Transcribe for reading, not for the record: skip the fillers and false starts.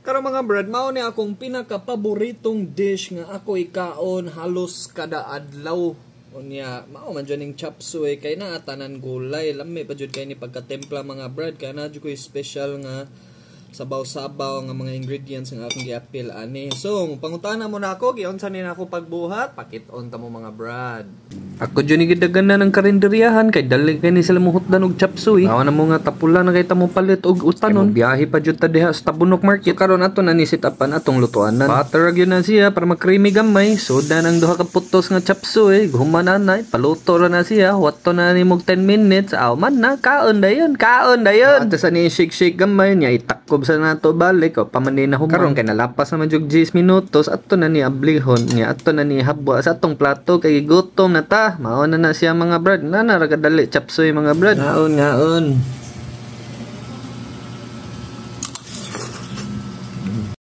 Karon, mga brad, mao ni akong pinaka-paboritong dish nga ako ikaon halos kada adlaw. Unya, mao man jud ning chop suey kay naa tanan gulay, lami pa jud kay ni pagkatempla, mga brad, kay naa jud koy special nga sabaw-sabaw nga mga ingredients nga akong giapil ani. So, pangutana mo na ako, giunsa ni nako pagbuhat? Pakit-on ta mo, mga brad. Ako jud ni gidaganan ng karinderyahan kay dali kay ni sila muhutdan og chop suey. Mao na mo nga tapula na kay ta mo palit og utanon. Kay biyahe pa jud ta diha sa Tabunok Market. So, karon ato na ni set upan atong lutuanan. Butter ra gyud na siya para ma-creamy gamay. Sudan ang duha ka putos nga chop suey. Human na paluto ra na siya. Wato na ni mog 10 minutes. Aw man na, kaon dayon, kaon dayon. Ato sa ni shake shake gamay nya, itakob sa nato balik o pamanin na human. Karon kay nalapas naman jud 10 minutos, ato na ni ablihon nya, ato na ni habwa sa atong plato kay gutom na ta. Mao na na siya, mga brad. Na na ra kadali chop suey, mga brad. Ngaon, ngaon.